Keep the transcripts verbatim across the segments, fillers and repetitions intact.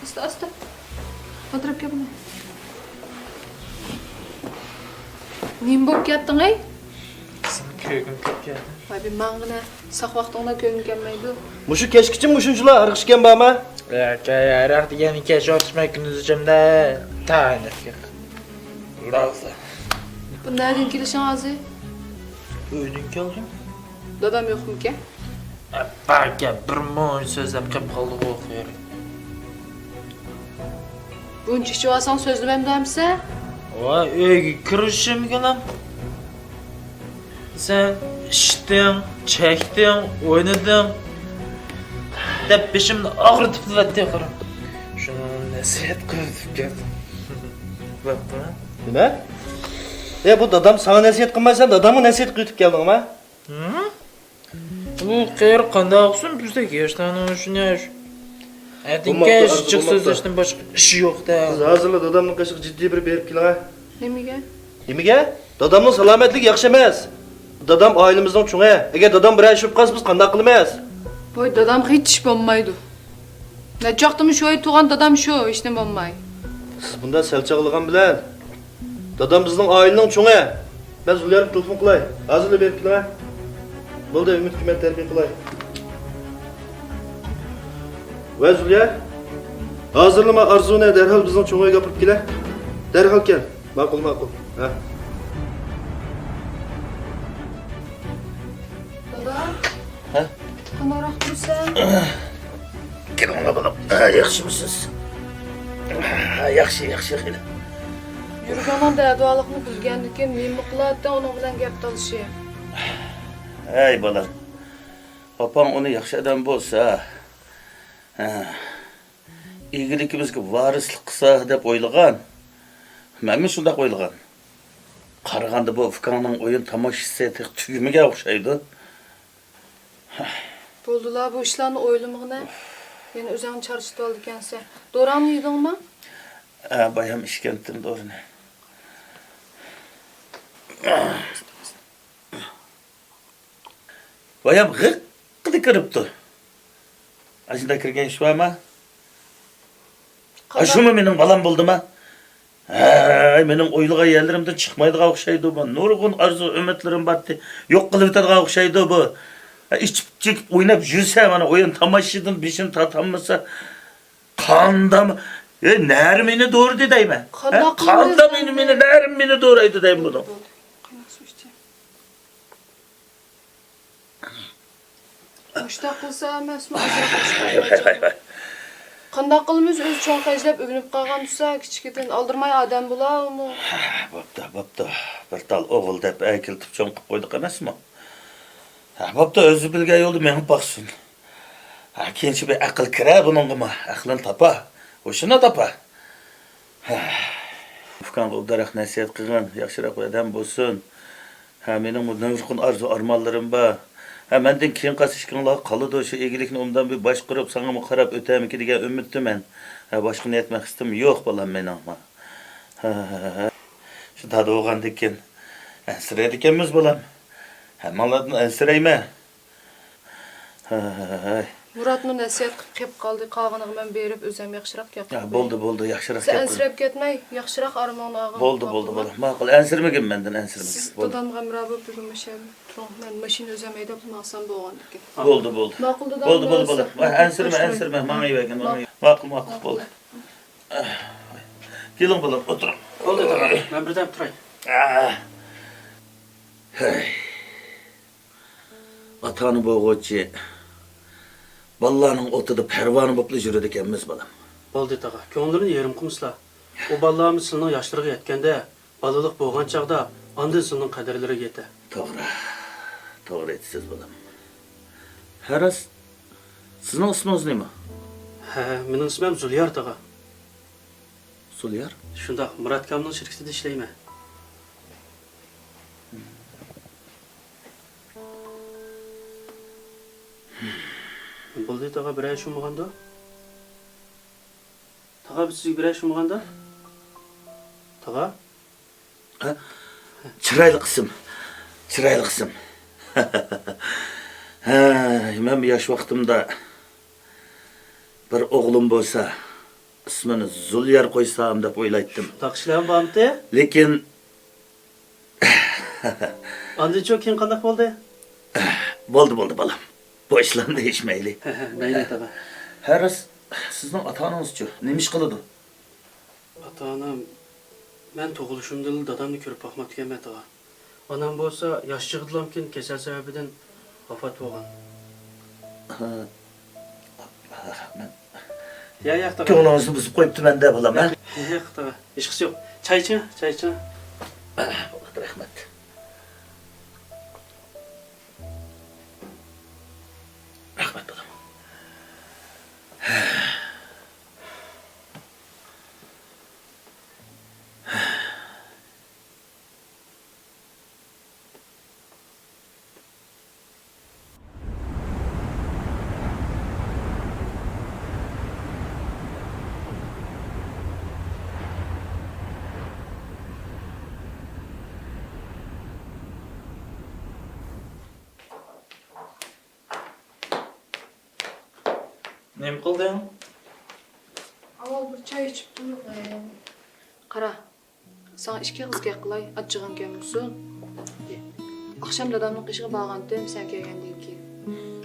ئاستا، ئاستا. ئولتۇرۇپ كەل بۇنى. نېمە بولۇپ كەتتىڭ، ئەي؟ قىزىم، كۆرگۈم كېلىپ كەلدى. ۋاي، بىر ماڭغىنە. ساق ۋاقتىڭدا كۆرگۈم كەلمەيدۇ. مۇشۇ كەچكىچە مۇشۇنچىلا ھەرقىشكەن بارمۇ؟ ھەرەق دېگەننى كەچ ئوخشىماي كۈندۈز ئىچىمدە تەنەتكە. بۇ نەدىن كېلىشىڭ ھازىر؟ ئۆيدىن كەلدىم. دادام يوقمىكەن؟ باركەن، بىر مۇنچە سۆزلەپ قېلىپ قالدىغۇ خېرى. بۇنچە ئىچىۋالساڭ سۆزلىمەمدۇ ئەمسە؟ ۋاي، ئۆيگە كىرىشىمگىلا سەن ئىچتىڭ، چەكتىڭ، ئوينىدىڭ دەپ بېشىمنى ئاغرىتىپ قىلىۋەتتى قارا. شۇنىڭ نەسىھەت قىلىۋېتىپ كەلدىم. بوپتۇ. نېمە؟ ئە، بۇ دادام ساڭا نەسىھەت قىلماي، سەن دادامغا نەسىھەت قىلىۋېتىپ كەلدىڭما؟ ھە؟ ئۇ قېرى قانداق قىلسۇن، بىزدەك ياشلارنىڭ ئىشىنى. ئەتىگەن بولماپتۇ، ئارزۇ، جىق بولماپتۇ. سۆزلەشتىن باشقا ئىشى يوق-دە. سىز ھازىرلا دادامنىڭ قېشىغا جىددىي بىر بېرىپ كېلىڭە. نېمىگە؟ نېمىگە؟ دادامنىڭ سالامەتلىكى ياخشى ئەمەس. دادام ئائىلىمىزنىڭ چوڭى. ئەگەر دادام بىرەر ئىش بولۇپ قالسا، بىز قانداق قىلىمىز؟ ۋاي، دادامغا ھېچ ئىش بولمايدۇ. نەچچە ۋاقىتتىن شۇ ئۆيدە تۇرغان دادام شۇ، ھېچنېمە بولماي. سىز بۇنداق سەل چاغلىغان بىلەن، دادام بىزنىڭ ئائىلىنىڭ چوڭى. مەن زۇليارغا تېلېفون قىلاي. ھازىرلا بېرىپ كېلىڭە. بولدى، ئۈمىدكە مەن تەربىيە قىلاي. ۋە زۇليار، ھازىرلا مانا ئارزۇنى دەرھال بىزنىڭ چوڭ ئۆيگە ئاپىرىپ كېلە. دەرھال كەل. ماقۇل، ماقۇل. ھە. دادا. ھە؟ قانداقراق تۇرىسەن؟ كېلىڭلار بالام. ھە، ياخشىمۇسىز؟ ھە، ياخشى، ياخشى خېلى. يۈرىكىڭنىڭ دەردىۋارلىقىنى بىلگەندىكىن نېمە قىلاتتىڭ ئۇنىڭ بىلەن گەپ تالىشىپ؟ ھەي بالام، ئاپاڭ ئۇنى ياخشى ئادەم بولسا، ھە، ئىگىلىكىمىزگە ۋارىسلىق قىلسا دەپ ئويلىغان. مەنمۇ شۇنداق ئويلىغان. قارىغاندا بۇ ئۇكاڭنىڭ ئويۇن تاماشىسى تېخى تۈگىمىگەن ئوخشايدۇ. بولدىلا، بۇ ئىشلارنى ئويلىمىغىنە. يەنە ئۆزۈڭنى چارچىتىۋالىدىكەنسەن. دورىڭنى يېدىڭمۇ؟ ھە، بايام ئىچكەنتىم دورىنى. بايام غىققىدە كىرىپتۇ. ئاشۇنداق كىرگەن ئىش بارما؟ قانداق؟ ئاشۇمۇ مېنىڭ بالام بولدىما؟ ھەي، مېنىڭ ئويلىغان يەرلىرىمدىن چىقمايدىغان ئوخشايدۇ بۇ. نۇرغۇن ئارزۇ ئۈمىدلىرىم بارتتى. يوق قىلىۋېتىدىغان ئوخشايدۇ بۇ. ھە، ئىچىپ چېكىپ ئويناپ يۈرسە، مانا ئويۇن تاماشىدىن بېشىنى تارتالمىسا، قانداق؟ ھەي، نەرى مېنى دورىدى دەيمەن. ھە؟ قانداق قىلىمىز قانداق مېنى، مېنى، نەرى مېنى دورايدۇ دەيمەن بۇنىڭ. بولدى، بولدى. قايناق سۇ ئىچە. مۇشتاق قىلسا ئەمەسمۇ ئازراق مۇشتاق ۋاي، ۋاي، ۋاي، ۋاي. قانداق قىلىمىز، ئۆزى چوڭ خەجلەپ ئۆگىنىپ قالغان تۇرسا، كىچىكىدىن ئالدىرىماي ئادەم بولا ئۇمۇ. بوپتۇ، بوپتۇ. بىر تال ئوغۇل دەپ ئەكېلىتىپ چوڭ قىلىپ قويدۇق ئەمەسمۇ؟ ھە، بوپتۇ، ئۆزى بىلگەن يولدا مېڭىپ باقسۇن. ھە، كېيىنچە بىر ئەقىل كىرە بۇنىڭغىمۇ، ئەقلىنى تاپا، ھوشىنى تاپا. ھە. ئۇكاڭغا ئوبدانراق نەسىھەت قىلغىن، ياخشىراق بىر ئادەم بولسۇن. ھە، مېنىڭمۇ نۇرغۇن ئارزۇ-ئارمانلىرىم بار. ھە، مەندىن كېيىن قالسا ئىككىڭلارغا قالىدۇ، شۇ ئىگىلىكنى ئوبدان بىر باشقۇرۇپ، ساڭىمۇ قاراپ ئۆتەرمىكىن دېگەن ئۈمىدتىمەن. ھە، باشقا نىيەت مەقسىتىم يوق، بالام مېنىڭمۇ. ھە، ھە، ھە، ھە. شۇ دادا بولغاندىكىن ئەنسىرەيدىكەنمىز، بالام. ھەممىڭلاردىن ئەنسىرەيمەن. ھەي. مۇراتمۇ نەسىھەت قىلىپ قېلىپ قالدى، قالغىنىغا مەن بېرىپ ئۆزۈم ياخشىراق گەپ قىلىپ بېرەي. بولدى، بولدى، ياخشىراق گەپ قىل. سەن ئەنسىرەپ كەتمەي، ياخشىراق ئارمىڭنى ئالغىن. بولدى، بولدى، ماقۇلمۇ؟ بولدى. ماقۇل، ئەنسىرىمىگىن مەندىن، ئەنسىرىمىگىن. سىز دادامغا ھەمراھ بولۇپ بۈگۈن مۇشۇ يەردە تۇرۇڭ، مەن ماشىنا ئۆزۈم ھەيدەپ ماڭسام بولغاندىكىن. بولدى، بولدى. ماقۇل، دادام. بولدى، بولدى، بولدى. ئەنسىرىمە، ئەنسىرىمە، ماڭىۋەرگىن، ماڭىۋەرگىن. ماقۇل، ماقۇل، بولدى. كېلىڭ، بالام، ئولتۇرۇڭ. بولدى، دادا، مەن بىردەم تۇراي. ھەي. ئاتا-ئانا بولغۇچى بالىلارنىڭ ئوتىدا پەرۋانە بولۇپلا يۈرىدىكەنمىز، بالام. بولدى، تاغا، كۆڭۈللىرىنى يېرىم قىلمىسىلا. ئۇ بالىلارمۇ سىلىنىڭ ياشلىرىغا يەتكەندە، بالىلىق بولغان چاغدا، ئاندىن سىلىنىڭ قەدىرلىرىگە يېتە. توغرا. توغرا ئېيتىسىز، بالام. ھە، راست. سىزنىڭ ئىسمىڭىز نېمە؟ ھە، مېنىڭ ئىسمىم زۇليار، تاغا. زۇليار؟ شۇنداق، مۇرات ئاكامنىڭ شىركىتىدە ئىشلەيمەن. بولدى، تاغا، بىرەر ئىش بولمىغاندۇ؟ تاغا، بىز سىزگە بىرەر ئىش قىلمىغاندا؟ تاغا؟ ھە؟ چىرايلىق ئىسىم. چىرايلىق ئىسىم. ھە، مەن ياش ۋاقتىمدا بىر ئوغلۇم بولسا، ئىسمىنى زۇليار قويسام دەپ ئويلايتتىم. شۇنداق كىشىلەرمۇ بارمىتى؟ لېكىن ئاندىنچۇ كېيىن قانداق بولدى؟ بولدى، بولدى، بالام. بۇ ئىشلارنى دېيىشمەيلى. مەيلى، تاغا. ھە، راست، سىزنىڭ ئاتا-ئانىڭىزچۇ؟ نېمە ئىش قىلىدۇ؟ ئاتا-ئانام، مەن تۇغۇلۇشۇمدىلا دادامنى كۆرۈپ باقماپتىكەنمەن، تاغا. ئانام بولسا ياش چېغىدىلامكىن كېسەل سەۋەبىدىن ۋاپات بولغان. ھە. مەن يا، ياق، تاغا. كۆڭلىڭىزنى بۇزۇپ قويۇپتىمەن-دە، بالام، ھە؟ ياق، ياق، تاغا. ھېچقىسى يوق. چاي ئىچىڭ، چاي ئىچىڭ. بولدى، رەھمەت. رەھمەت، بالام. نېمە قىلدىڭ؟ ئاۋۋال بىر چاي ئىچىپ تۇرۇڭ. قارا، ساڭا ئىككى ئېغىز گەپ قىلاي، ئاچچىقىڭ كەلمىسۇن. ئاخشام دادامنىڭ قېشىغا بارغانتىم، سەن كەلگەندىن كېيىن.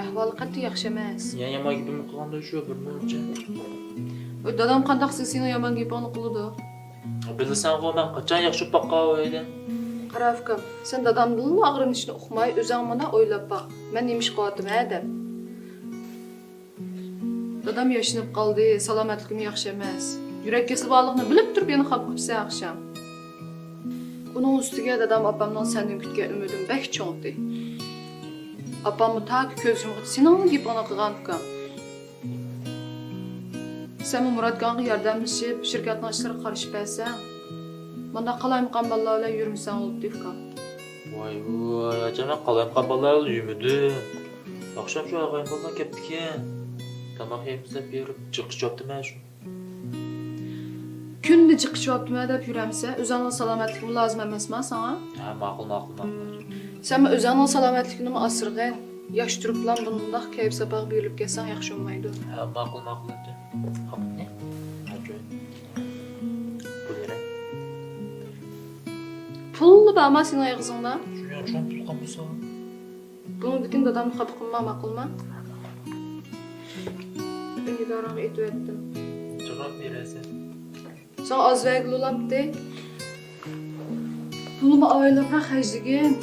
ئەھۋالى قەتئىي ياخشى ئەمەس. يەنە يامان گېپىمنى قىلغاندۇ شۇ بىر مۇنچە. ۋاي، دادام قانداق سېنىڭ يامان گېپىڭنى قىلىدۇ؟ بىلسەڭغۇ، مەن قاچان ياخشى بولۇپ باققان ئىدىم. قارا ئۇكام، سەن دادامدىنلا ئاغرىنىشنى ئۇقماي، ئۆزۈڭ مانا ئويلاپ باق، مەن نېمە ئىش قىلىۋاتىمەن دەپ. دادام ياشىنىپ قالدى، سالامەتلىكىمۇ ياخشى ئەمەس. يۈرەك كېسىلى بارلىقىنى بىلىپ تۇرۇپ يەنە خاپا قىپسەن ئاخشام. ئۇنىڭ ئۈستىگە دادام ئاپامنىڭ سەندىن كۈتكەن ئۈمىدىمۇ بەك چوڭتى. ئاپاممۇ تاكى كۆز يۇمغۇچە سېنىڭلا گېپىڭنى قىلغان ئۇكام. سەنمۇ مۇراتكانغا ياردەملىشىپ، شىركەتنىڭ ئىشلىرىغا قارىشىپ بەرسەڭ، مانداق قالايمىقان بالىلار بىلەن يۈرمىسەڭ بولاتتى ئۇكام. ۋاي ۋاي، ئاچا، مەن قالايمىقان بالىلار بىلەن يۈرمىدىم. ئاخشام شۇ ئاغايىن بالىلار كەپتىكەن. تاماق يەيمىز دەپ بېرىپ جىق ئىچىۋاپتىمەن شۇ. كۈندە جىق ئىچىۋاپتىمەن دەپ يۈرەمسەن؟ ئۆزۈڭنىڭ سالامەتلىكىمۇ لازىم ئەمەسما ساڭا؟ ھە، ماقۇل، ماقۇل، ماقۇل. سەنمۇ ئۆزۈڭنىڭ سالامەتلىكىنىمۇ ئاسرىغىن. ياش تۇرۇپلا بۇنداق كەيپ-ساپاغا بېرىلىپ كەتسەڭ ياخشى بولمايدۇ. ھە، ماقۇل، ماقۇل، ئاچا. پۇل بېرەي. پۇللا بارما سېنىڭ ئېغىزىڭدا؟ شۇ ياخشى پۇل قالمىسا. بۇنىڭدىن كېيىن دادامنى خاپا قىلما، ماقۇلما؟ ئۈندىدارىڭغا ئېيتىۋەتتىم. جاۋاب بېرەرسەن. ساڭا ئاز بەرگىلى بولامتى؟ پۇلنىمۇ ئاۋايلاپلا خەجلىگىن.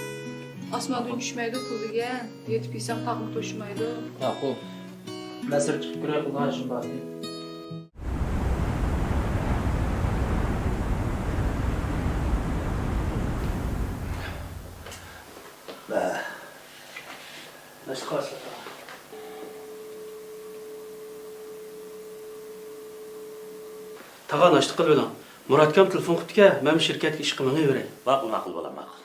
ئاسماندىن چۈشمەيدۇ پۇل دېگەن. يېتىپ يېسەڭ تاغمۇ توشمايدۇ. ماقۇل. مەن سىرتقا چىقىپ كىرىپ قىلغان ئىشىم بار. تاغا، ناشتا قىلىۋېلىڭ. مۇراتكام تېلېفون قىپتىكەن، مەن شىركەتكە ئىشقا مېڭىۋېرەي. ماقۇل، ماقۇل، بالام، ماقۇل.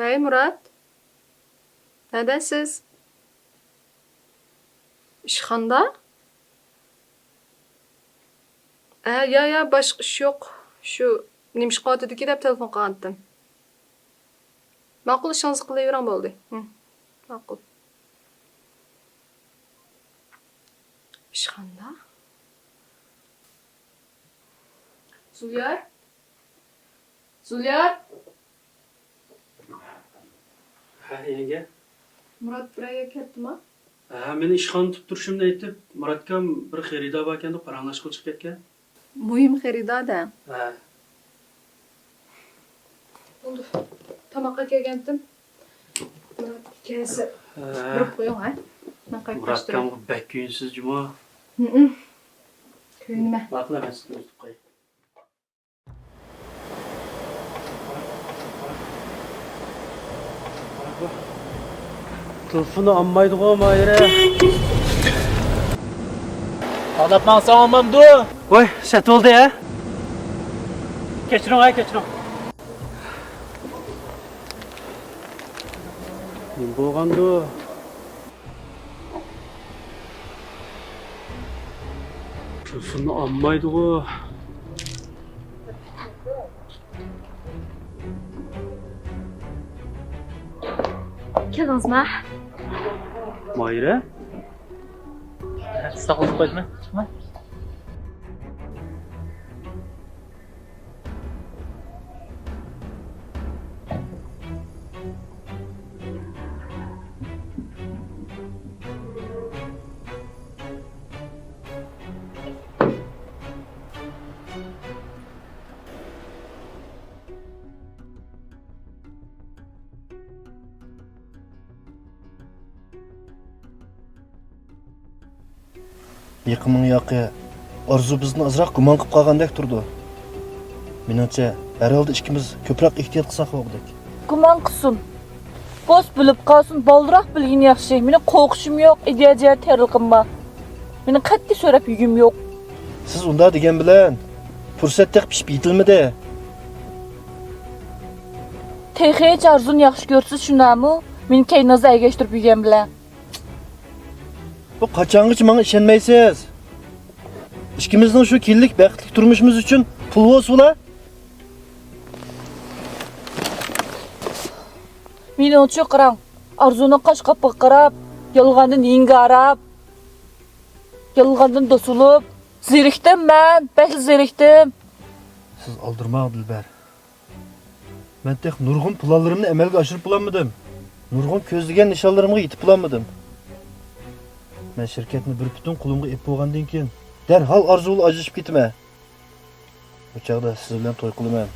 ۋەي، مۇرات، نەدەسىز؟ ئىشخانىدا؟ ئە، يا، يا، باشقا ئىش يوق. شۇ نېمە ئىش قىلىۋاتىدىكى دەپ تېلېفون قىلغانتىم. ماقۇل، ئىشىڭىزنى قىلىۋېرىڭ، بولدى. ھىم، ماقۇل. ئىشخانىدا؟ زۇليار؟ زۇليار! ھە، يەڭگە. مۇرات بىر يەرگە كەتتىما؟ ھە، مېنى ئىشخانىدا تۇتۇپ تۇرۇشۇمنى ئېيتىپ، مۇراتكام بىر خېرىدار باركەن دەپ پاراڭلاشقىلى چىقىپ كەتكەن. مۇھىم خېرىدار دە. ھە. بولدى. تاماققا كەلگەنتىم. مۇرات كەلسە، ھە، بۇرۇپ قويۇڭ، ھە؟ مەن قايتىپ مۇرات ئاكامغا بەك كۆيۈنىسىز جۇمۇ. ھىم. كۆيۈنىمەن. ماقۇل، مەن سىزنى ئۇزىتىپ قوياي. تېلېفوننى ئالمايدىغۇ ماھىرە. ئاڭلاپ ماڭساڭ ئالمامدۇ؟ ۋاي، سەت بولدى ھە؟ كەچۈرۈڭ ھە، كەچۈرۈڭ. نېمە بولغاندۇ؟ تېلېفوننى ئالمايدىغۇ. كەلدىڭىزمۇ؟ ماھىرە؟ ساقلىق قويدىمەن. يېقىننىڭ ياقى ئارزۇ بىزدىن ئازراق گۇمان قىلىپ قالغاندەك تۇرىدۇ. مېنىڭچە، ھەر ھالدا ئىككىمىز كۆپرەك ئېھتىيات قىلساق بولغۇدەك. گۇمان قىلسۇن. بوس بىلىپ قالسۇن، بالدۇرراق بىلگىنى ياخشى. مېنىڭ قورقۇشۇم يوق، ئىدىيە جەھەتتە تېرىلغىنىم بار. مېنىڭ قەتئىي سۆرەپ يېگۈم يوق. سىز ئۇنداق دېگەن بىلەن، پۇرسەت تېخى پىشىپ يېتىلمىدى. تېخىچە ئارزۇنى ياخشى كۆرسىز شۇنداقمۇ؟ مېنى كەينىڭىزدا ئەگەشتۈرۈپ يۈرگەن بىلەن. بۇ قاچانغىچە ماڭا ئىشەنمەيسىز؟ ئىككىمىزنىڭ شۇ كېيىنلىك بەختلىك تۇرمۇشىمىز ئۈچۈن پۇل بولسىلا. مېنىڭچۇ قاراڭ، ئارزۇنىڭ قاش قاپىقىغا قاراپ، يالغاندىن يىڭگاراپ، يالغاندىن دوسۇلۇپ، زېرىكتىم مەن، بەكلا زېرىكتىم. سىز ئالدىرىماڭ، دىلبەر. مەن تېخى نۇرغۇن پىلانلىرىمنى ئەمەلگە ئاشۇرۇپ بولالمىدىم. نۇرغۇن كۆزلىگەن نىشانلىرىمغا يېتىپ بولالمىدىم. مەن شىركەتنى بىر پۈتۈن قولۇمغا ئېلىپ بولغاندىن كېيىن، دەرھال ئارزۇ بىلەن ئاجرىشىپ كېتىمەن. ئۇ چاغدا سىز بىلەن توي قىلىمەن.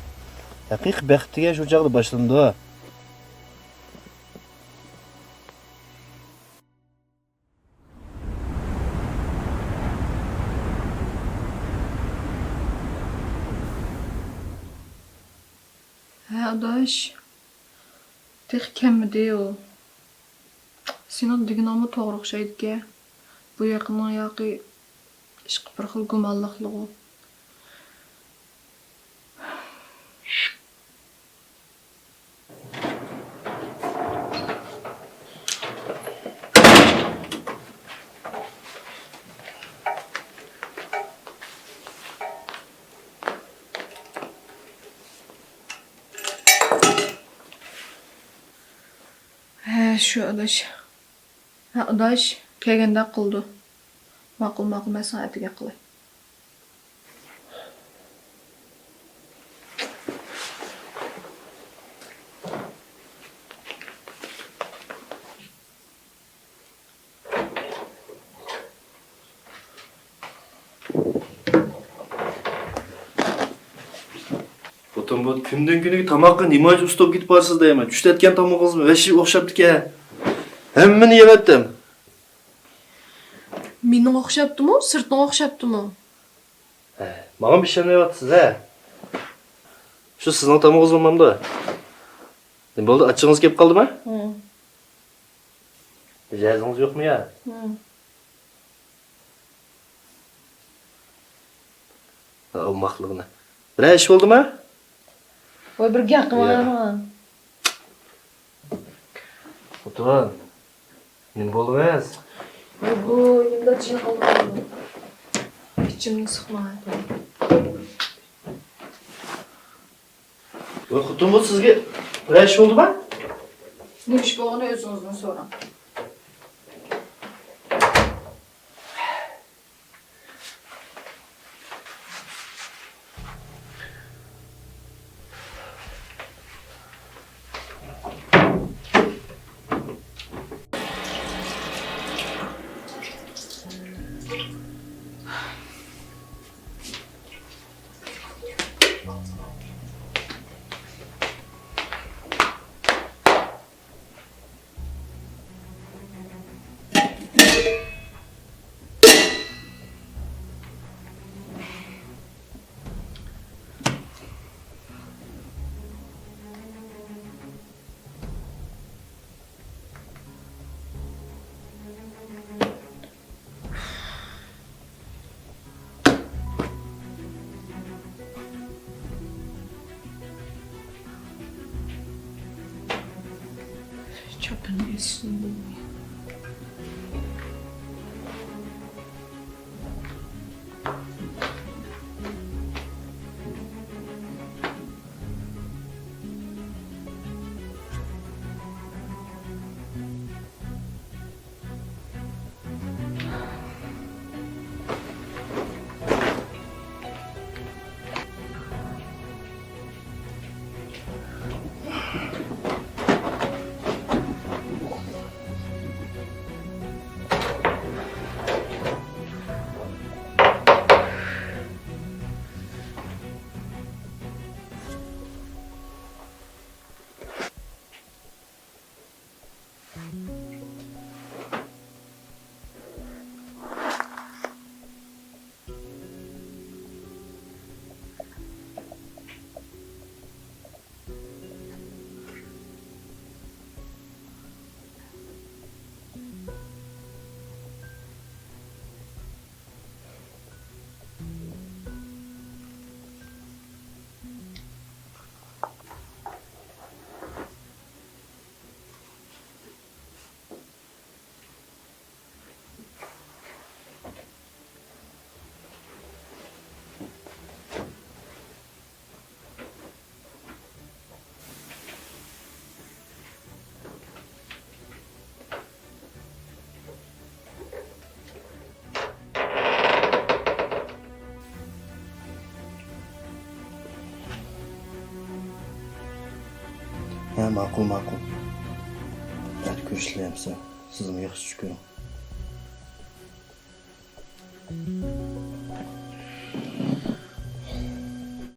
ھەقىقىي بەخت دېگەن شۇ چاغدا باشلىنىدۇ. ھە، ئاداش. تېخى كەلمىدى ئۇ. سېنىڭ دېگىنىڭمۇ توغرا ئوخشايدىكەن. بۇ يېقىننىڭ ياقى ئىشقىلىپ بىر خىل گۇمانلىقلىغۇ. ھە، شۇ ئاداش. ھە، ئاداش، كەلگەندە قىلىدۇ. ماقۇل، ماقۇل، مەن ساڭا ئەتىگە قىلاي. خوتۇن، بۇ كۈندىن كۈنگە تاماققا نېمانچە ئۇستا بولۇپ كېتىپ بارسىز دەيمەن. چۈشتە ئەتكەن تامىقىڭىزمۇ ۋەھشىي ئوخشاپتىكەن. ھەممىنى يەۋەتتىم. مېنىڭ ئوخشاپتىمۇ، سىرتنىڭ ئوخشاپتىمۇ؟ ھە، ماڭىمۇ ئىشەنمەيۋاتىسىز، ھە؟ شۇ سىزنىڭ تامىقىڭىز بولمامدۇ؟ نېمە بولدى، ئاچچىقىڭىز كېلىپ قالدىمۇ؟ ھە. جەزىڭىز يوقمۇ يا؟ ھە. ئوماقلىقنى. بىرەر ئىش بولدىمۇ؟ ۋاي، بىر گەپ قىلىڭ. خوتۇن، نېمە بولدىڭىز؟ ۋاي، بۇ نېمىلا جىن ئالدىم. ئىچىمنى سىقما. ۋاي خوتۇن، بۇ سىزگە بىرەر ئىش بولدىمۇ؟ نېمە ئىش بولغىنى ئۆزىڭىزدىن سوراڭ. چاپىنى ئېسىپ. ھە، ماقۇل، ماقۇل. ئەتە كۆرۈشەيلى ئەمىسە. سىزمۇ ياخشى چۈش كۆرۈڭ.